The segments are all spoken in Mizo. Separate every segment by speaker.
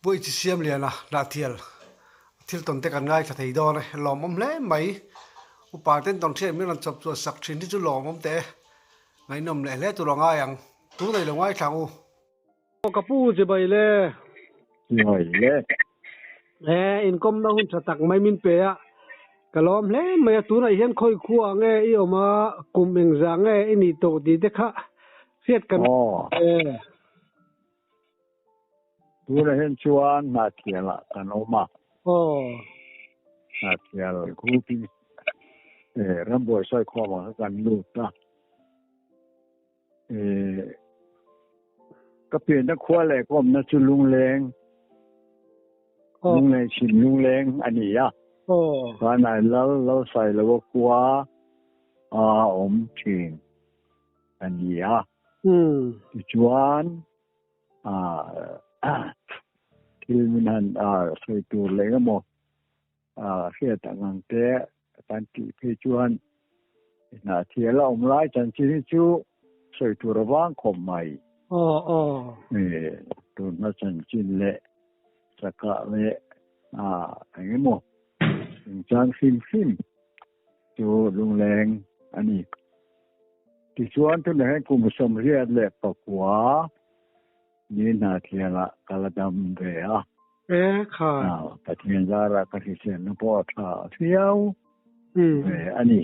Speaker 1: Buaih chi siam lian a Hnahtial thil tawn te kan ngaithla thei dawn e, lawmawm hle mai. Upa ten tawn hriat min rawn chawp chuan sak thin hi chu lawmawm teh e, ngaihnawm leh hle tur a ngai ang. Tunah i lo ngaithla ang u. Aw ka pu chibai le.
Speaker 2: Chibai le.
Speaker 1: He inkawmna hun tha tak mai min pe a, ka lawm hle mai a, tunah hian khawi khua nge i awm a, kum engzah nge i nih tawh tih te kha hriat kan e.
Speaker 2: Tunah hian chuan Hnahthialah kan awm a.
Speaker 1: Aw.
Speaker 2: Hnahthial grouping rambuai sawikhawmah kha kan lut a. Ka pianna khua leh ka awmna chu Lungleng, Lungleng chhim Lungleng a ni a. Chuan a Lal Lalsailoa khua a awm thin a ni a. Tichuan thil min han sawi tur leh emaw hriat ang ang te kan tih phei chuan Hnahthial a awm lai chanchin hi chu sawi tur a vang khawp mai. Tunhma chanchin leh chakah leh eng emaw chungchang hrim hrim chu lungleng a ni. Tichuan tunah hian kum 89 ni Hnahthialah ka la dam ve a.
Speaker 1: E kha.
Speaker 2: Pathian zarah ka hriselna pawh a tha viau ve a ni.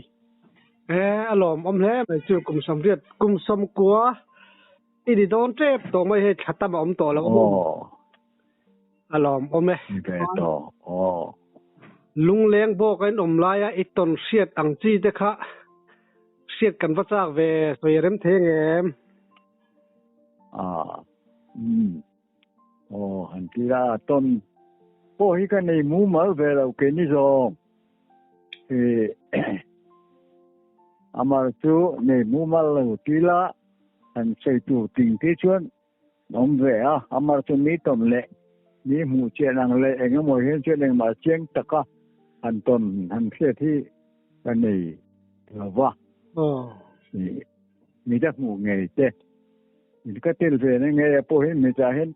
Speaker 1: E a lawmawm hle mai chu kum sawmriat kum sawmkua i ni dawn tep tawh mai hei thla tam a awm tawh lo a maw? A lawmawm e.
Speaker 2: Ni ve tawh aw.
Speaker 1: Lungleng bawk a inawm laia i tawn hriat ang chi te kha hriat kan va chak ve sawi a rem thei ang em?
Speaker 2: A umm aw han ti a tawn pawh hi ka nei mumal ve lo ke ni zawng i amar chu nei mumal lo ti la han sawi tur ting te chuan awm ve a amar chu mi tawn leh mi hmuh chian ang leh eng emaw hian chuan engmah chiang taka han tawn han hriat hi ka nei lo va. Mi te hmuh ngei te mi ka tel ve na ngei a pawh hi mi chah hian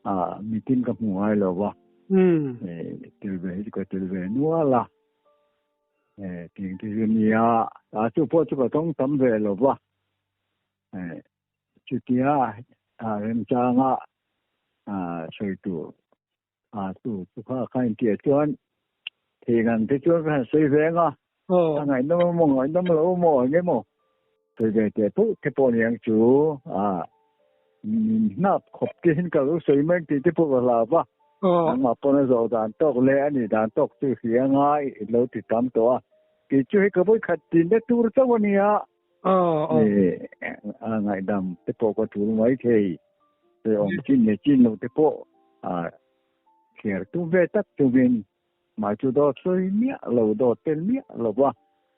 Speaker 2: a mitin ka hmu ngai lo va tel ve hi ka tel ve nual a ting te chu nia a chu pawh chu ka tawng tam ve lo va chutia a remchanga sawi tur A chu chu kha kha intiah chuan thing ang te chuan ka han sawi ve ang a, a ngaihnawm emaw ngaihnawm lo emaw eng emaw sawi ve teh pawh te pawh ni ang chu a min hnap khawp te hian ka lo sawi mai ang tih te pawh ka hlau va, nangmah pawn a zawh dan tawk leh a nih dan tawk chu hria anga i lo ti tam tawh a, kei chu hei ka vawikhat tinna tur chauh a nia. A ngaihdam te pawh ka tul mai thei. He awm chin leh chin lo te pawh thliar tum ve tak chungin mah chu dawt sawi miah lo, dawt tel miah lo va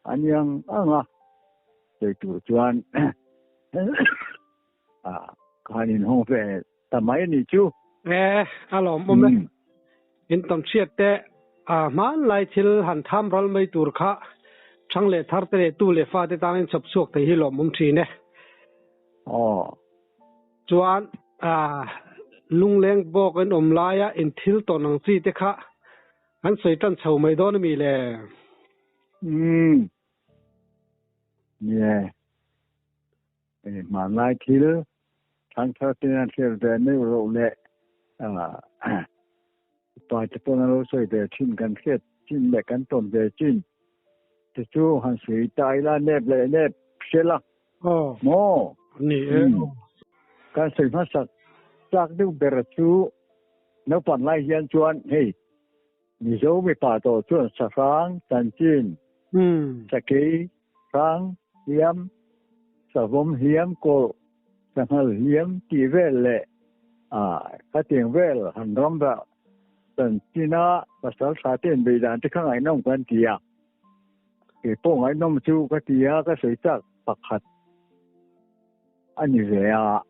Speaker 2: a niang ang a. Sawi tur chuan ka han inhawng ve ta mai a nih chu.
Speaker 1: E, a lawmawm e. In tam hriat te, a hmanlai thil han tham ral mai tur kha thang leh thar te leh tu leh fa te tangin chhawp chhuak thei hi lawmawm thin e.
Speaker 2: Aw.
Speaker 1: Chuan lungleng bawk in awm laia in thil tawn ang chi te kha an sawi tan chho mai dawn a mi le?
Speaker 2: Umm. Nie. Hmanlai thil thangthar te an hriat ve meuh loh leh upa te pawn an lo sawi ve thin kan hriat chin leh kan tawn ve chin te chu han sawi ta ila nep leh nep hre la maw?
Speaker 1: Ni e.
Speaker 2: Kan sawi hmasak chak deuh ber chu naupang lai hian chuan hei Mizo mipa tawh chuan sahrang, chanchin, sakei, hrang, hliam, savawm hliam, kawlh, sanghal hliam tih vel leh khatiang vel han ram vah chanchina pasal tha te inbei dan te kha ngaihnawm kan ti a. Kei pawh ngaihnawm chu ka ti a, ka sawi chak pakhat a ni ve a.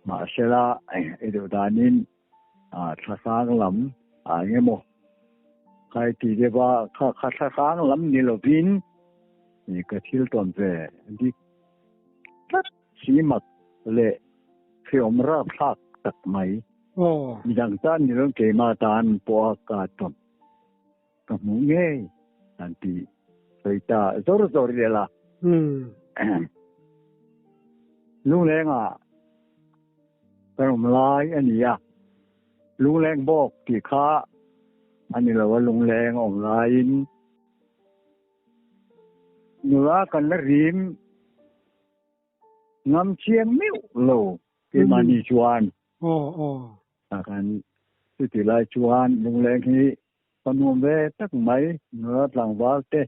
Speaker 2: Mahsela i duh danin Thlasang lam ah eng emaw kai ti deuh a, kha kha thlasang lam ni lovin ih ka thil tawn ve dik tlat si mak leh hreawm rapthlak tak mai. Midang tan ni loin keimah tan pawh a ka tawn ka hmuh ngei an ti sawi ta zawr zawr ila. Lunglengah kan awm lai a ni a, lungleng bawk tih kha a ni lo a, lungleng a awm laiin nula kan la rim ngam chiang meuh lo keimahni chuan. Kan chuti lai chuan lungleng hi ka nuam ve tak mai, nula tlangval te,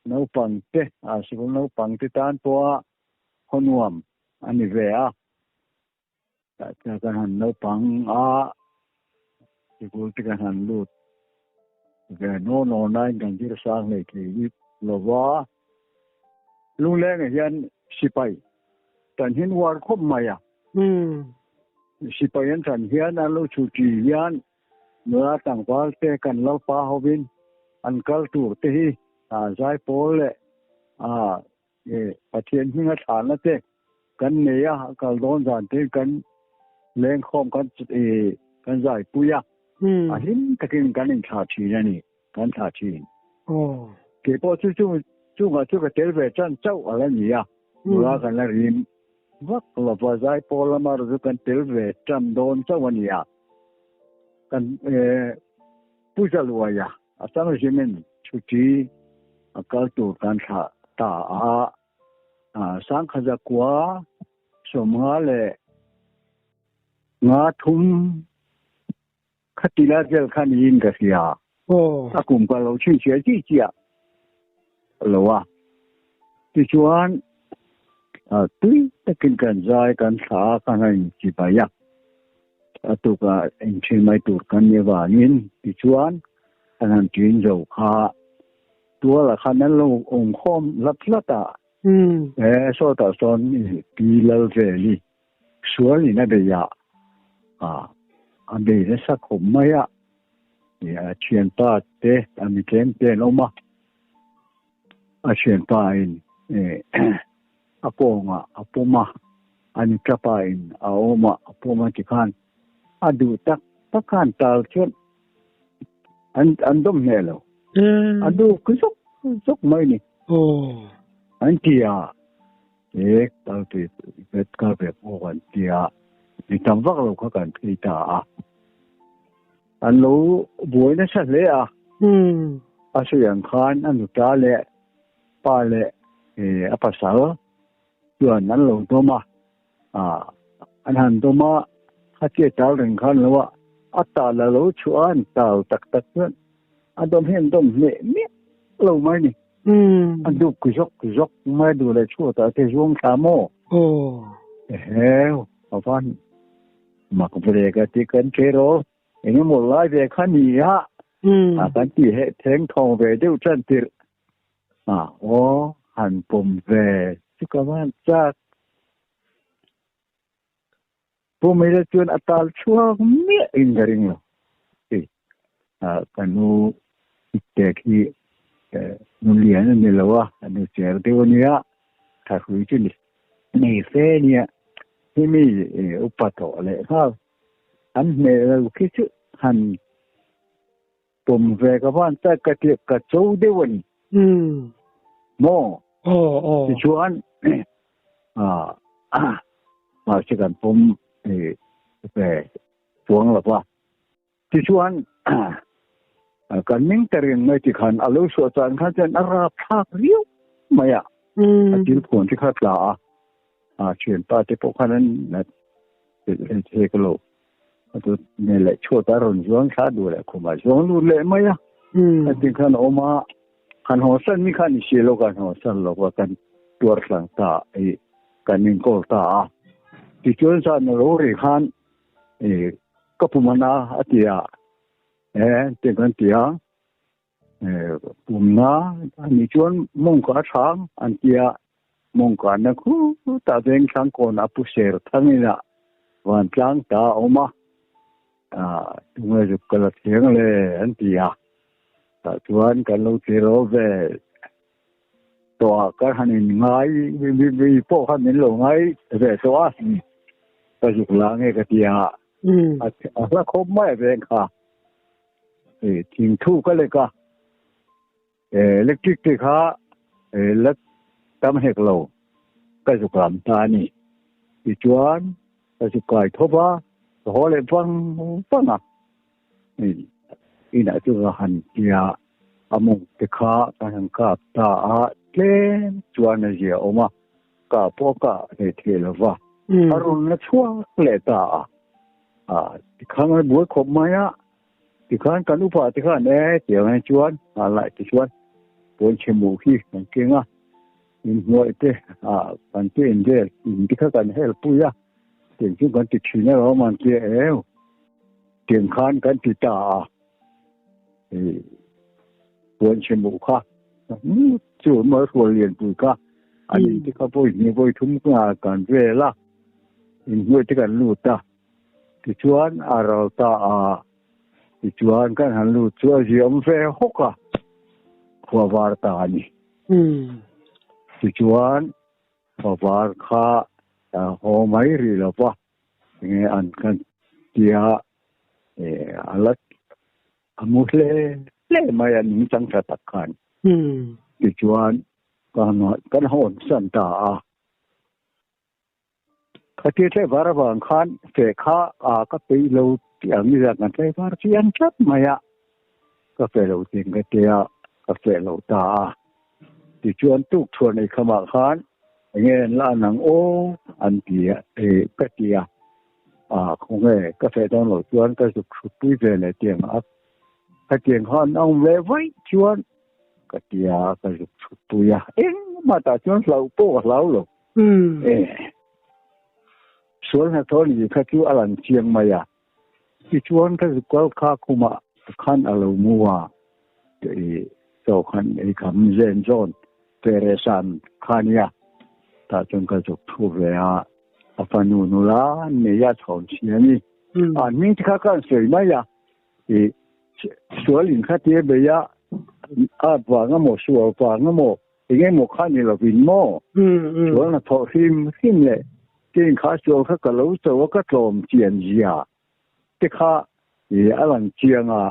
Speaker 2: naupang te, a sikul naupang te tan pawha khaw nuam a ni ve a. Tah kan han naupang a, sikul te kan han lut ve naw naw nain kan zir sang hlei thei bik lo va. Lunglengah hian sipai tan hin uar khawp mai a. Sipai an tan hian an lo chhuti hian nula tlangval te kan lalpa hovin an kal tur te hi zaipawl leh Pathian hminga thlahna te kan nei a, kal dawn zan te kan lengkhawm kan kan zaipui a, a hlim takin kan inthlah thin a ni, kan thlah thin. Kei pawh chu chung chungah chu ka tel ve chan chauh a la ni a, nula kan la rim vak lova zaipawl lama erawh chu kan tel ve tan dawn chauh a ni a, kan Pu Zaluaia a changzimin chhuti a kal tur kan thlah ta a, Sangkhaza kua 53 khati lai vel kha niin ka hria. A kum ka lo chhinchhiah chiah chiah lo a. Tichuan tui takin kan zai kan thlah a, kan han inchibai a. A tukah engthin mai tur kan nih avangin tichuan kan han ṭin zo kha tualah khan an lo awm khawm hlat hlat a. He sawtah sawn Pi Lalveli sualin a bei a, a bei nasa khawp mai a, a thianpa te a mitlem te an awm a, a thianpa in a kawngah a pawm a, a nutlapa in a awm a, a pawm a tikhan a duh tak tak khan tal chuan an an dawm hneh lo. A duh zuk zuk mai ni. An ti a, e kal ve bet kal ve pawh kan ti a, mi tam vak lo kha kan phei ta a. An lo buai nasa hle a. A sawi ang khan a nuta leh pa leh a pasal chuan an lo dawm a, an han dawm a, khatia tal reng khan lo a, a tal a lo chhuah a, an tal tak tak chuan a dawm hi an dawm hneh miah lo mai ni. A duk zawk zawk mai duh leh chhuatah te zuang thla maw? Eheu, a van mak ve ka ti kan che rawh. Engemaw lai ve kha ni a, a kan ti heh theng thawng ve deuh tan tirh. A aw han pawm ve chu ka van chak. Pu Mila chuan a tal chhuak miah in ka ring lo. Hei ka nu tek hi nu lian a ni lo a, a nu cher deuh a nia, thahrui chu nei fe a nia. Hemi upa tawh leh nghal an hmeh lo khi chu han Pawm ve ka van tak ka ti ka cho deuh a ni. Maw? Tichuan mahse kan pawm ve chuang lo va. Tichuan kan ming ta reng mai ti khan a lo suah chan khan chuan a rapthlak riau mai a. A thil phuan te kha tla a. A thianpa te pawh khan an hek lo. A tu ne leh chhuat a rawn zuang thla duh leh khum a zuang lut leh mai a. A ti khan a awm a, kan haw san ni khan i si lo kan haw san lo a kan tuar tlang ta i kan inkawl ta a. Tichuan zan a lo ri khan i ka pum a na a ti a, e ti kan ti a. Pumna a nih chuan mawngka a hrang an ti a, mawngka na khutah vengthlang kawnah pu ser thangin ah vantlang ta a awm a, tunge zuk ka la thleng le an ti a, tah chuan kan lo ti ro ve tawh a, ka han in ngai mi pawh khan min lo ngai ve tawh a, ka zuk la nge ka ti a. A hla khawp mai a veng kha. Thingthu ka lek a, electric te kha la tam hek lo ka zuk lam ta a ni. Tichuan ka zuk kai thawp a, ka haw leh vang vang a. Inah chu ka han tia a mawng te kha ka han kap ta a, tlem chuan a zia awm a, ka pawh ka nei thei lo va, a rawn la chhuak leh ta a. Tikhan a buai khawp mai a, tikhan kan upa te khan e tiang ai chuan a laih te chuan pawn chhe muh hi kan keng a, inhnuai te kan te in vel in te kha kan hel pui a, tiang chu kan ti thin alawm an tia eu. Tiang khan kan ti ta a, puan chhe muh kha chu hrual lianpui kha an in te kha vawi hnih vawi thum kan vel a, inhnuai te kan lut a, tichuan a ral ta a, tichuan kan han lut chu a ziam ve hawk a, khua var ta a ni. Tichuan khua var kha haw mai rih lo va. Enge an kan tia a la a mu hle hle mai a ning chang tha tak khan. Tichuan kan hawn san ta a. Khatia tlai var avang khan feh kha a ka peih lo tih ang ni zat kan tlai var chiang tlat mai a. Ka feh lo ting ka tia ka feh lo ta a. Tichuan tuk chhuan ei khamah khan enge an la an ang aw an ti a ka ti a, a khawnge ka feh dawn loh chuan ka zuk hrutpui ve leh tiang a, khatiang kha an awm leh vaih chuan ka ti a ka zuk hrutpui a, engmah tah chuan hlauh pawh ka hlau lo. E sual hnathawh ni kha chu a lang chiang mai a, Tichuan ka zuk kal kha khumah khan a lo mu a, chaw khan ei kham zen zawn fere san kha nia, tah chuan ka zuk thu ve a, a fanu nula an nei a chhawn si a ni. An hming te kha ka han sawi mai a, i sual in kha tia bei a, at vang emaw sual vang emaw eng emaw kha ni lovin maw sual hnathawh hrim hrim leh tin kha sual kha ka lo cho a ka tlawm chian zia te kha i a lang chiang a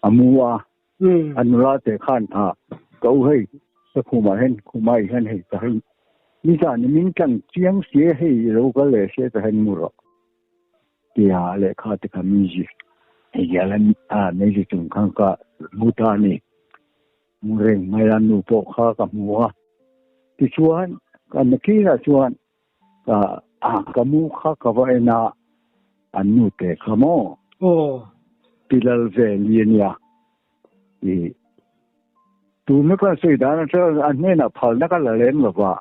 Speaker 2: a mu a a nula te khan tha ka u hei ka khumah hian khumah hian hei ka hei nizan i min tlang chiang sia hei i lo kal leh sia ka hen mu rawh tia lehkha te kha min zir hei a mei chung khan ka mu ta a ni. Hmu reng mai a nu pawh kha ka hmu a, tichuan ka nakinah chuan ka ka mu kha ka va en a, an nu te kha maw?
Speaker 1: Aw.
Speaker 2: Pilal ve li a nia. I tuna ka sawi dan atang a hnenah phalna ka la lem lo va.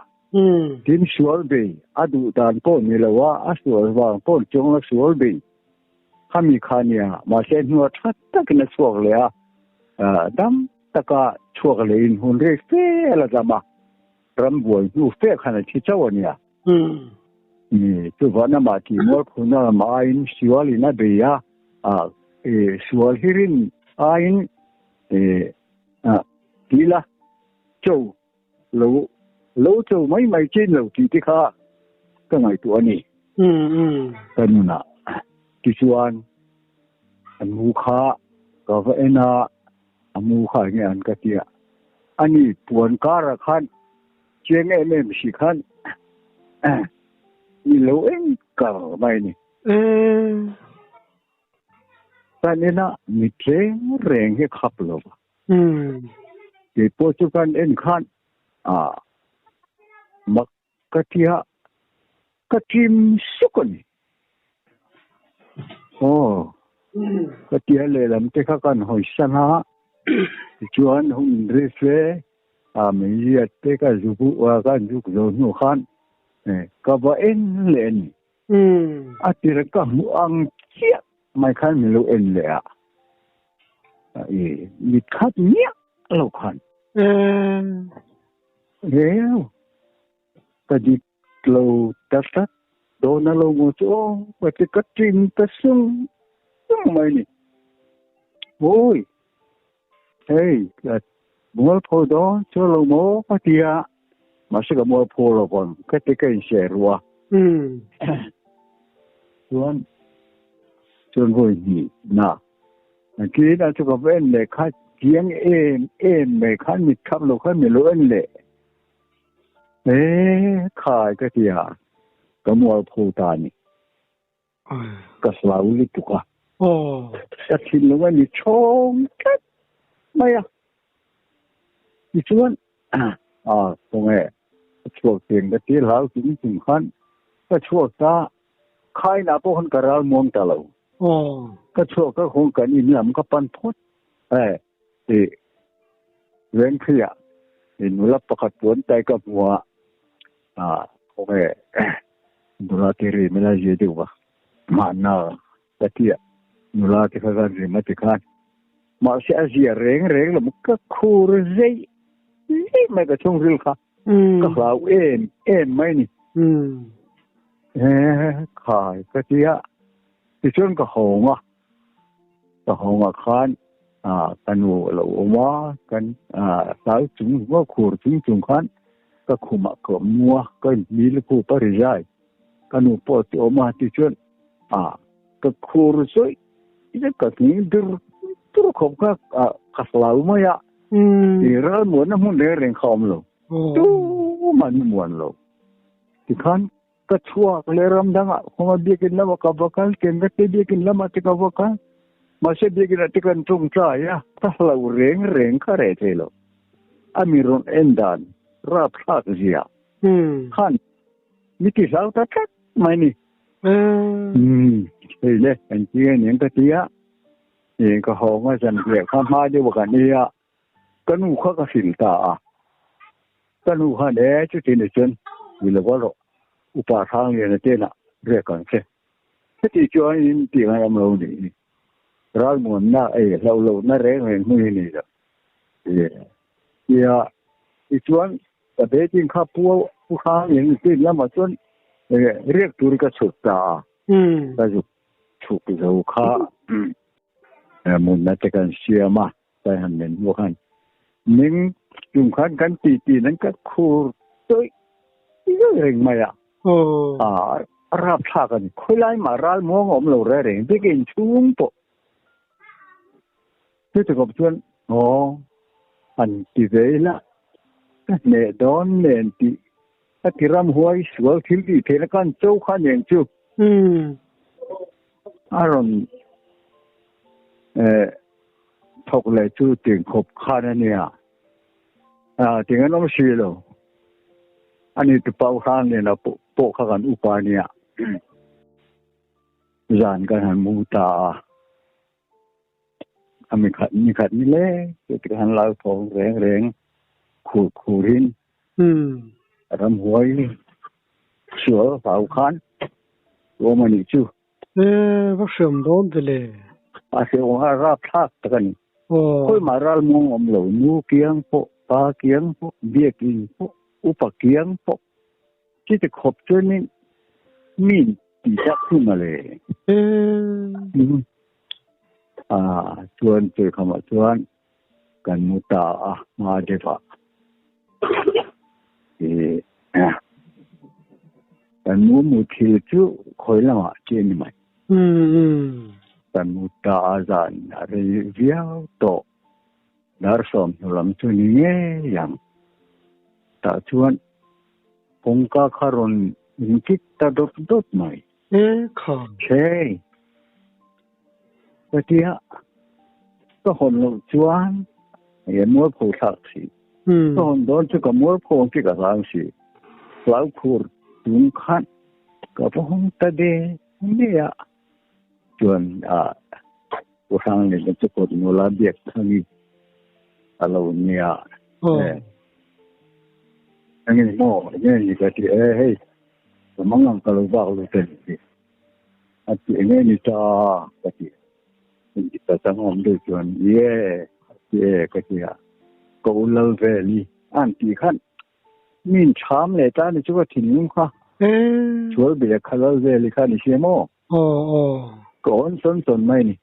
Speaker 2: Tin sual bei a duh dan pawh ni lo a, a sual vang pawh chuang la sual bei. Khami kha nia, mahse hnua tha takin a chhuak leh a, dam taka chhuak lehin hun rei fe la dam a, ram buai hnu fe khan a thi chauh a nia. Chuvana mah tih mualphuna lam aiin sualin a bei a, sual hi rin aiin ti la cho lo lo cho mai mai chin lo tih te kha ka ngaihtuah a ni. Ka nunah tichuan an mu kha ka va en a, a mu kha enge an ka tia. Ani puan karah khan chiang em em si khan ni lo eng kar mai ni. Kan en a, mit reng reng hi khap lo va. Kei pawh chu kan en khan ah mak ka tia ka ṭim suk a ni. Aw ka tia lehlam te kha kan hawi san a, tichuan hun inri fe a meiziat te ka zuk a kan zuk zo hnu khan ka va en leh a ni. A tir ka hmuh ang chiah mai khan min lo en leh a, i mit khat miah lo khan. Reu, ka dik lo ta tlat dawn a lo maw chu aw, ka ti ka ṭin ta sung sung mai ni. Awi, hei ka mualpho dawn chu lo maw ka ti a, mahse ka mualpho lo vang ka ti ka inhre ru a. Chuan. Chuan vawi hnih na nakin a chu ka va en leh kha chiang em em mai khan mit khap lo khan min lo en leh e khai ka ti a ka mual pho ta ni ka hlau lutuk a ka thinlung a ni chhawng tlat mai a tichuan a khawnge ka chhuak teng ka ti hlau chung chung khan ka chhuak ta Khainah pawh khan ka ral muang ta lo. Ka chhuak ka khawng kan in lam ka pan phawt e tih Vengthliah i nula pakhat puan tai ka hmu a, ah khawnge nula te ri mela zia deuh va mahna ka tia nula te kha kan rim a ti khan mahse a zia reng reng lo ka khur zeih zeih mai ka chhungril kha. Ka hlau em em mai ni. He khai ka tia tichuan ka hawng a, ka hawng ah khan ka nu a lo awm a, kan hlau chung chung a khur chung chung khan ka khum ah ka mu a, ka inhmil khup a rizai ka nu pawh chu a awm a tichuan ka khur zawih zawih ka hming dur dur khawp kha ka hlau mai a. I ral muanna hmun reng reng kha awm lo. Tumah an muan lo. Tikhan ka chhuak leh ram dangah khawnga biakin lamah ka va kal, Kenrek te biakin lamah te ka va kal. Mahse biakin ah te kan tawngtai a, ka hlau reng reng kha reh thei lo. A mi rawn en dan rapthlak zia khan mi ti hlau ta tlat mai ni. Hei le, engtin nge aniang ka ti a. Ih ka hawng a zan hliah kha hma deuh a kan ei a, ka nu kha ka hrilh ta a. Ka nu khan e chuti ni chuan ni lo va rawh, upa Hrangliana te lah riak ang che. Heti chuan in tih ngai awm lo nih hi. Ralmuanna ei hlauh lohna reng reng hmun hi ni lo. Tia tichuan ka dating kha Pu Pu Hrangliana te in lamah chuan riak tur ka chhuk ta a. Ka zuk Chhuk zo kha munna te kan siam a, tlai han men hnu khan ning chung khan kan ti ti nan ka khur tawih zawih reng mai a. A rapthlak a ni. Khawilai mah ral muang a awm lo reng reng bik in chhung pawh. Chuti khawp chuan aw han ti ve ila ka hneh dawn nen tih a ti ramhuai sual thil tih theihna khan cho kha nen chu. A rawn thawk leh chu ting khawp khan a nia. Ting an awm si lo. Ani tupa khan nena pawh kha kan upa a nia. Zan kan han mu ta a. A mi khat ni khat ni le chu ti han lau thawng reng reng khur khurin ramhuai sual hlau khan awm a nih chu.
Speaker 1: E va hriam dawn ve le.
Speaker 2: A hriam a rap thlak tak a ni. Khawi mah ral muang awm lo nu kiang pawh pa kiang pawh biakin pawh upa kiang pawh Chiti khawp chuanin mi in ti tak thung a le. Ah, chuan Tuikhamah chuan kan mu ta a hma deuh ah. Kan mu mu thil chu khawi lamah chi a ni mai. Kan mu ta a zan a rei viau tawh. Dar 20 lam chu ni ngei ang. Tah chuan Kawngka kha rawn in kik ta dawt dawt mai.
Speaker 1: E kha.
Speaker 2: Chhei. Ka tia ka hawn loh chuan e mualpho thlak si. Ka hawn dawn chu ka mualpho ang chi ka hlau si. Hlau khur tung khan ka va hawng ta de de a. Chuan a Pu Hranglina chu kawt nula biak thang i a lo nia. Engin maw enge ni ka ti e hei ka mang ang ka lo vak lo te ni a ti enge ni ta ka ti in ti ta chang awm deuh chuan ye a ti e ka ti a ka u lal vel i an ti khan min tham leh ta ni chu ka thinlung kha sual bia kha lal vel i kha ni sia maw ka awn sawn sawn mai ni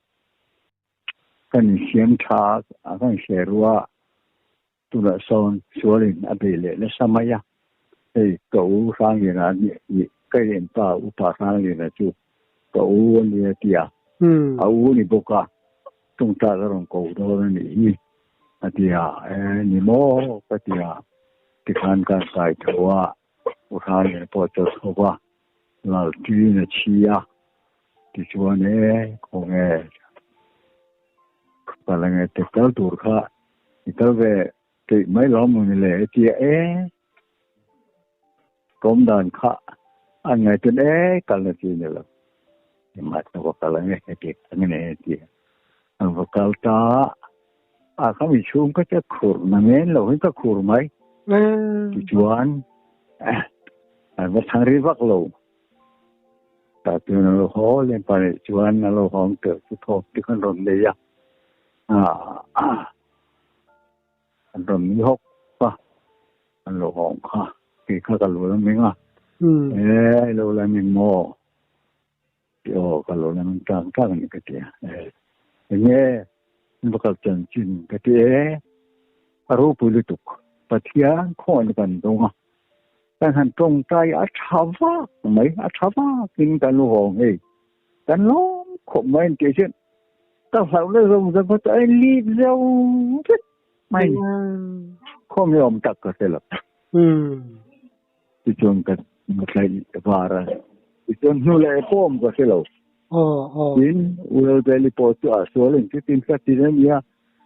Speaker 2: kan insiam tha a kan hre rua Tunah sawn sualin a bei leh nasa mai a, hei ka u Hrangliana a nih hi, ka enpa upa Hrangliana chu ka u a nia tia. A u ni bawk a, tawngtai a rawn ko dawn a nih hi a ti a, e ni maw ka ti a, tikhan ka kai tho a, u Hralian pawh a chaw chho va, Lalṭiin a chhi a, tichuan e khawnge ka la nge te kal tur kha i kal ve theih mai lo maw ni le a ti a, e Kawm dan kha an ngaihtuah e kalna chi ni lo. Engmah chu va kal ang e heti ang e ti a. An va kal ta a, a kha mi chhung ka che khur na men lo hi ka khur mai. Tichuan an va chhang ri vak lo. Ta chuan an lo haw lem pa nih chuan an lo hawng teuh chu thawk te khan rawn nei a. An rawn nui hawk a, an lo hawng kha kei kha ka lo la meng a, e lo la meng maw tih aw ka lo la meng tlang tlang a ni ka ti a, e enge in va kal chanchin ka ti e, a ropui lutuk Pathian khawngaihna kan dawng a, kan han tawngtai a tha vak mai, a tha vakin kan lo hawng hei. Kan lawm khawp mai an tih chuan ka hlauhna zawng zawng kha chu a inlip zo vek mai ni. Khawm hi awm tak ka hre lo. Tichuan ka tlaih var a, tichuan hnu leh pawh awm ka hre lo. Tin, Ural Valley pawh chu a sual in chutin ka tin a nia,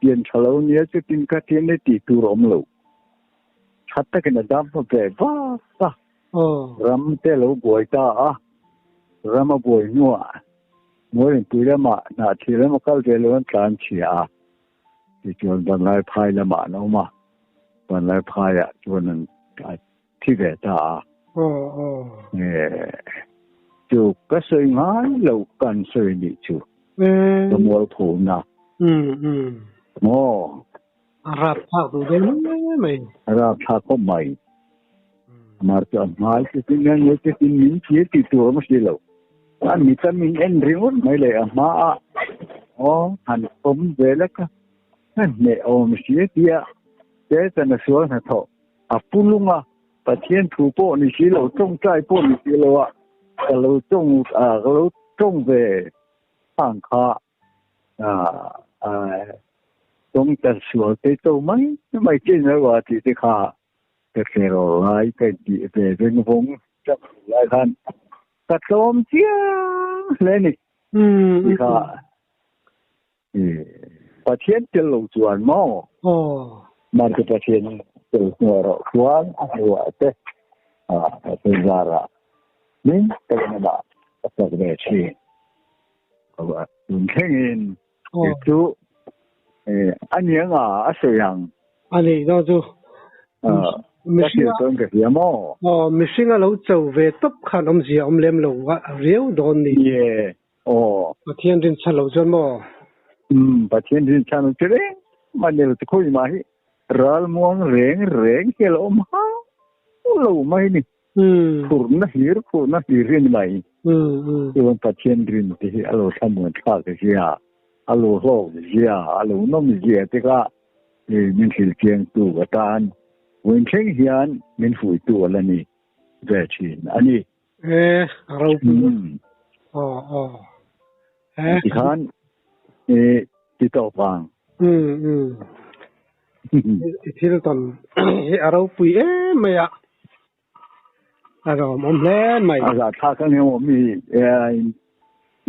Speaker 2: pian tha lo nia chutin ka tin a tih tur a awm lo. Tha takin a dam ve vak a. Ram te lo buai ta a, ram a buai hnuah Mualingpui lamah Hnahthir lama kal ve lo an tlan chhia a, tichuan Vanlaiphai lamah an awm a, Vanlaiphaiah chuan an thi ve ta a. Chu ka sawi ngai lo kan sawi nih chu ka mualphuna maw.
Speaker 1: A rapthlak duh dawn hle mai.
Speaker 2: A rapthlak khawp mai. Amar chu a hmai chu tin nge nge chu tin min thlir tih tur awm si lo. A mit a min en ringawt mai leh a hma a aw han awm ve lek a, a hneh awm si a tia te chan a sual hnathawh a pu lung a, Pathian thu pawh ni si lo, tawngtai pawh ni si lo a ka lo tawng ka lo tawng ve ang kha. Tawng ta sual te to mai mai chin lo a tih te kha ka hre lai ka tih ve veng vawng chak lai khan ka tlawm chiang hle ni ti kha Pathian tel lo chuan maw mar chu Pathian tel hnuah erawh chuan a hnuah te Pathian zarah min takin amah ka chak ve thin. Tun thlengin kei chu a nia nga a sawi ang.
Speaker 1: A nih dawn chu.
Speaker 2: Ka thil tawn ka hria maw?
Speaker 1: Aw, mihring a lo cho ve tawp khan awmzia awm lem lo riau dawn ni.
Speaker 2: Ie, aw.
Speaker 1: Pathian rinchhan lo chuan maw?
Speaker 2: Umm, Pathian rinchhan lo chu reng mah ni lo chu khawi mah hi ral muang reng reng hi a lo awm hauh lo mai ni. Khurna hlir khurna hlir hi a ni mai. Chuan Pathian rin te hi a lo thlamuan thlak zia, a lo hlawk zia, a lo nawm zia te kha min hrilh chiangtu atan vawiin thleng hian min fuihtu a la ni ve thin a ni.
Speaker 1: E, a ropui. Aw, aw.
Speaker 2: E. Tikhan e ti tawp ang.
Speaker 1: Um, um. I thil tawn hi a ropui em mai a. A rawm awm hle mai.
Speaker 2: A za thlak ang emaw mi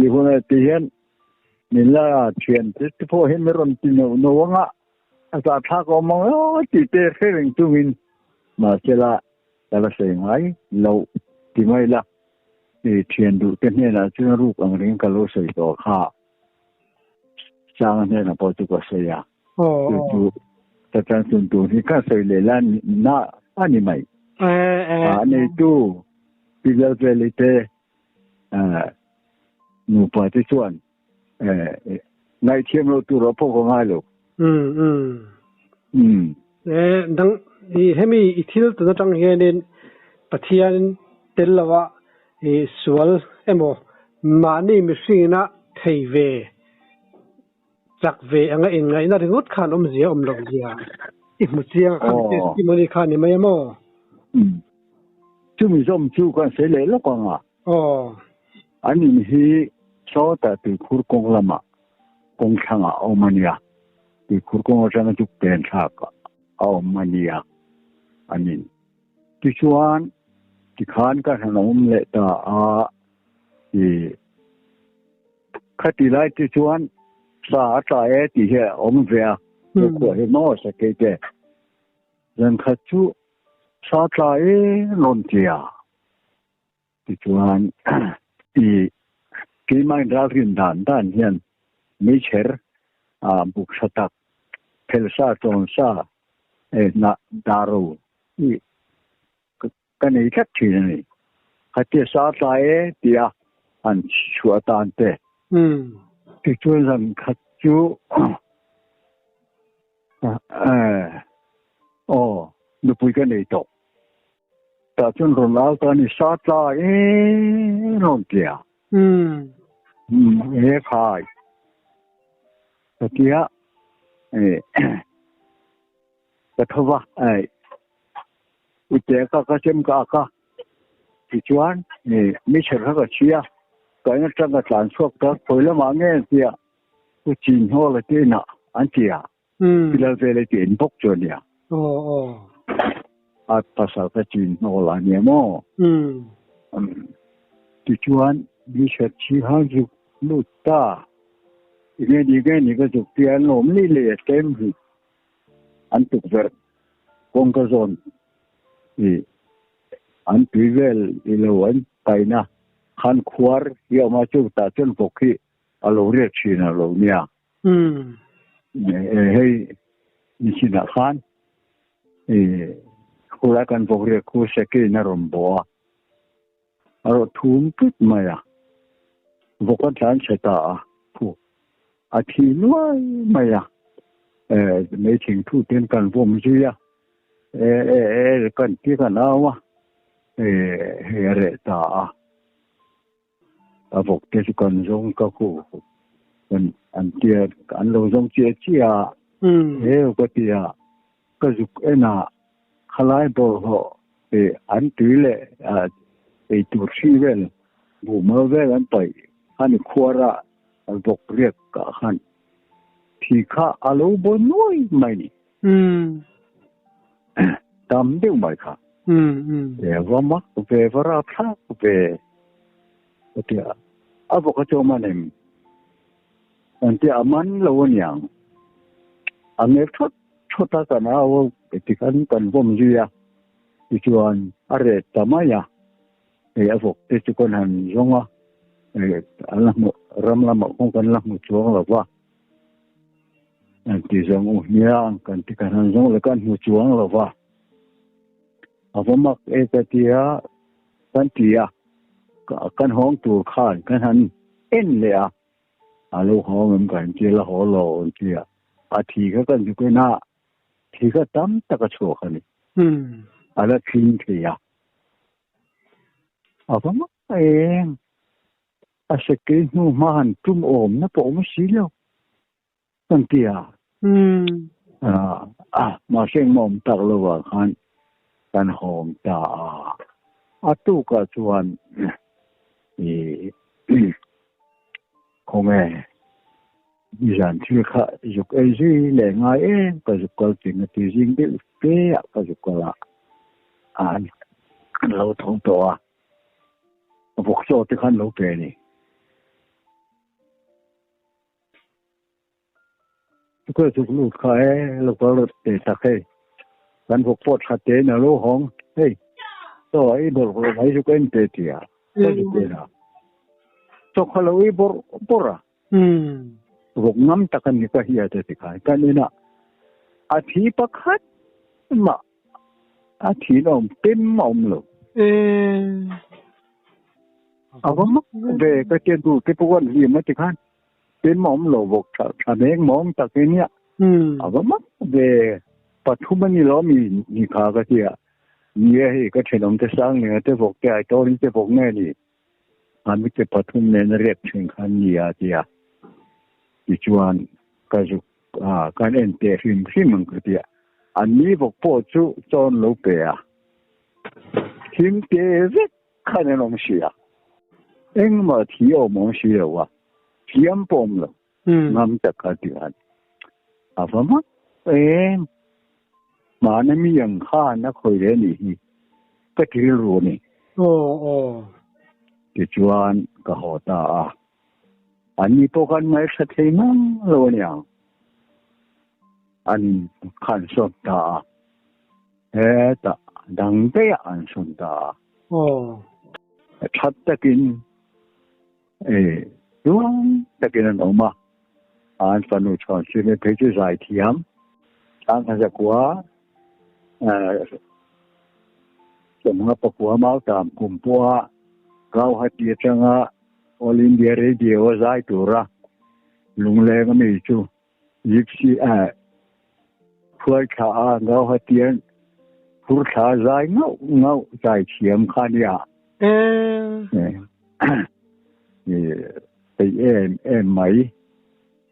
Speaker 2: i hun a ti hian min la thian te te pawh hian min rawn ti neuh neuh ang a. A za thlak awm ang aw tih te hre reng chungin mahsela ka la sawi ngai loh ti mai la. I thian duh te hnenah chuan ruk ang reng ka lo sawi tawh kha. Sanga hnenah pawh chu ka sawi a. Chu chu ka chanchun tur hi ka sawi leh la na a ni mai. A neitu Pi Lalveli te nupa te chuan ngaihthiam loh tur ah pawh ka ngai lo.
Speaker 1: Dang hemi i thil tun atang hianin Pathian tel lova i sual emaw mahni mihringina thei ve chak ve anga inngaihna ringawt khan awmzia awm loh zia i hmu chiang a khami testimony kha ni mai a maw?
Speaker 2: Chumi zawm chu kan sawi leh lawk ang a.
Speaker 1: Aw.
Speaker 2: An in hi. Sawtah tuikhur kawng lamah kawng thlangah a awm a nia, tuikhur kawng atanga chuk pen thlak a awm a nia an in. Tichuan, tikhan ka han awm leh ta a, i khati lai te chuan sa a tla e tih hi a awm ve a, khuah hi maw sakei te. Zan khat chu sa tla e rawn ti a. Tichuan, i keimah inralrin dan dan hian meichher ah buk tha tak, phelsa, tawnsa, hnah, daro hi ka nei tlat thin a ni. Khatia sa tlai e tia han chhuah atan te. Tichuan zan khat chu aw nupui ka nei tawh. Tah chuan rawn au ta a ni, Sa tla e rawn ti a. He khai ka ti a, ka tho va, ute ka ka chem ka ak a, tichuan mixer kha ka chhi a, ka in atang ka tlan chhuak ta, khawi lamah nge an ti a, Pu Chinhawla te inah an ti a. Pilal vel e tiin bawk chu a nia. A pasal ka chin hnawl a nia maw? Tichuan mi hret chi khan zuk lut ta. Enge ni nge ni ka zuk tia an lawm ni leh a tlem hi. An tukverh kawngka zawn i an tui vel i lo an paina khan khuar hi a awm a, chu tah chuan vawk hi a lo riak thin a lo nia. Hei nichinah khan khulai kan vawk riak khu Sekin a rawn bawh a, a rawh thum tut mai a, vawk a tlan chhe ta a, phu a thi nuai mai a, mei thing thu ten kan vawm zui a, e e e kan ti kan au a, hei a reh ta a. A vawk te chu kan zawng ka khu kan an tia an lo zawng chiah chiah a heu ka tia ka zuk en a khalai bawlhhlawh eh an tui leh ei tur hri vel buhmal vel an paih khan i khuar a vawk riak ah khan thi kha a lo baw nuai mai ni. Tam deuh mai kha. E va mak ve va rap thlak ve ka ti a. A vawk a chawm a nem. An tia a man lo a niang. A ngek thawt thawt a kan au a ti khan kan vawm zui a. Tichuan a ret ta mai a. Hei a vawk te chu kan han zawng a. An la hmu ram lamah kawng kan la hmu chuang lo va. An ti zawng u hmiang kan ti kan han zawng leh kan hmu chuang lo va. A va mak e ka ti a, kan ti a, kan hawng tur khan kan han en leh a, a lo hawng em kan ti a, la haw lo an ti a, a thi kha kan zuk en a, thi kha tam tak a chhuak a ni. A la tling thei a. A va mak eng. A sekei hnu hma han tum awmna pawh awm si lo kan ti a. Mahse engmah awm tak lo ah khan kan hawm ta a. A tukah chuan khawnge nizan thil kha zuk ei zui leh ngai em ka zuk kal ting a ti zing deuh fe ah ka zuk kal a an lo tho tawh a. Vawk chaw te khan lo pe a ni. Chukawr chuk lut kha e lo kal rawt te tak hei. Kan vawk pawh tha te in a lo hawng hei. Chaw a ei bawrh bawrh mai chu ka en pe ti a. Ka ti pe na. Chaw kha lo ei bawrh bawrh a. Vawk ngam tak a ni ka hia te ti khan kan inah a thi pakhat mah A thin a awm pem a awm lo. A va mak ve ka tia duh te pawh an hlim a ti khan pem a awm lo bawk tha tha mek mawng tak hi nia. A va mak ve pathum a ni lo mi ni kha ka tia nia hei ka thenawm te sang nen te vawk te ai tawrin te vawk nge ni ami te pathum nen a riak thin khan nia tia tichuan ka zuk A, kan en teh hrim hrim ang ka ti a. An ni vawk pawh chu chawn lo pe a, thim te vek khan an awm si a. Engmah thi a awm awm si lo a. Hliam pawh awm lo. Ngam tak kha ti khan a va mak em. Hmana mi ang khan a khawi leh anih hi ka ti rilru a ni. Tichuan ka haw ta a. Anni pawh khan ngaihthla thei ngang lo a niang. An khan sawn ta a. Hetah dang daih ah an sawn ta a. That takin E, tluang takin an awm a, an fanu chhuan sirna phei chu zai thiam, Sangha zakua, sawmnga pakua mautam kum pawha Gauhati atanga All India Radio a zai tura lungleng a mi chu Gypsy a hruai thla a, Gauhati an phur thla zai ngauh ngauh zai thiam kha nia. Peih em em mai.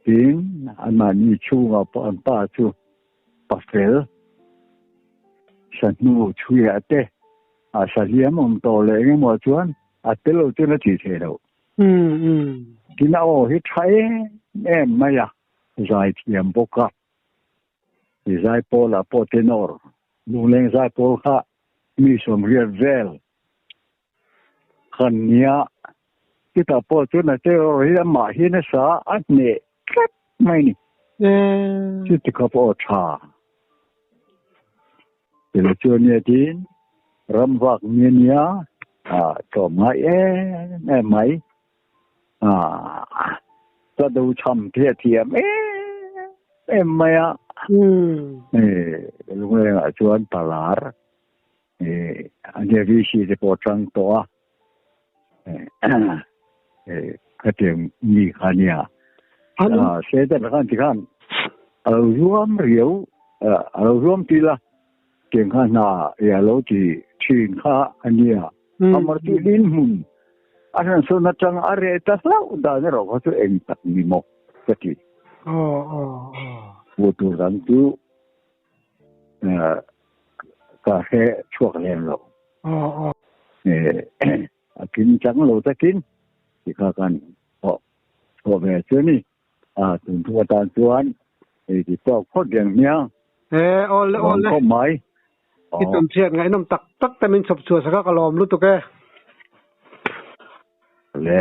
Speaker 2: Tin, anmahni chhungah pawh an pa chu pafel sahnu chhuiah te a sahliam awm tawh leh eng emaw chuan a tel lo chuan a tih theih loh. Tin, a aw hi tha em em mai a, zaithiam bawk a. Zaipawlah pawh tenor lungleng zaipawl kha mi sawmriat vel Kan nia, chutah pawh chuan a terror hi amah hi nasa a hneh tlat mai ni. Chuti kha pawh a tha. Tilo chuan nia tin ram vak mi ania tlawm ngai em em mai. Ka do cham te a thiam em em mai a. Lunglengah chuan palar Ania VC te pawh tang tawh a, khatiang mi kha ania. Satan khan ti khan a lo zuam riau, a lo zuam ti la, tiang kha hna a lo ti thin kha ania. Amar chu lin hmun a hran sawn atang a reh ta hlauh dan erawh kha chu eng tak ni maw ka ti. Pu tur dang chu ka hre chhuak lem lo. A kin chang lo takin ti kha kan thawh ve chu a ni. A tun thu atan chuan ei ti tawk phawt reng hmiang.
Speaker 1: E awle awle.
Speaker 2: Khawp mai.
Speaker 1: I tum chhiat ngaihnawm tak tak te min chhawp chhuah sak a ka lawm lutuk e.
Speaker 2: Le.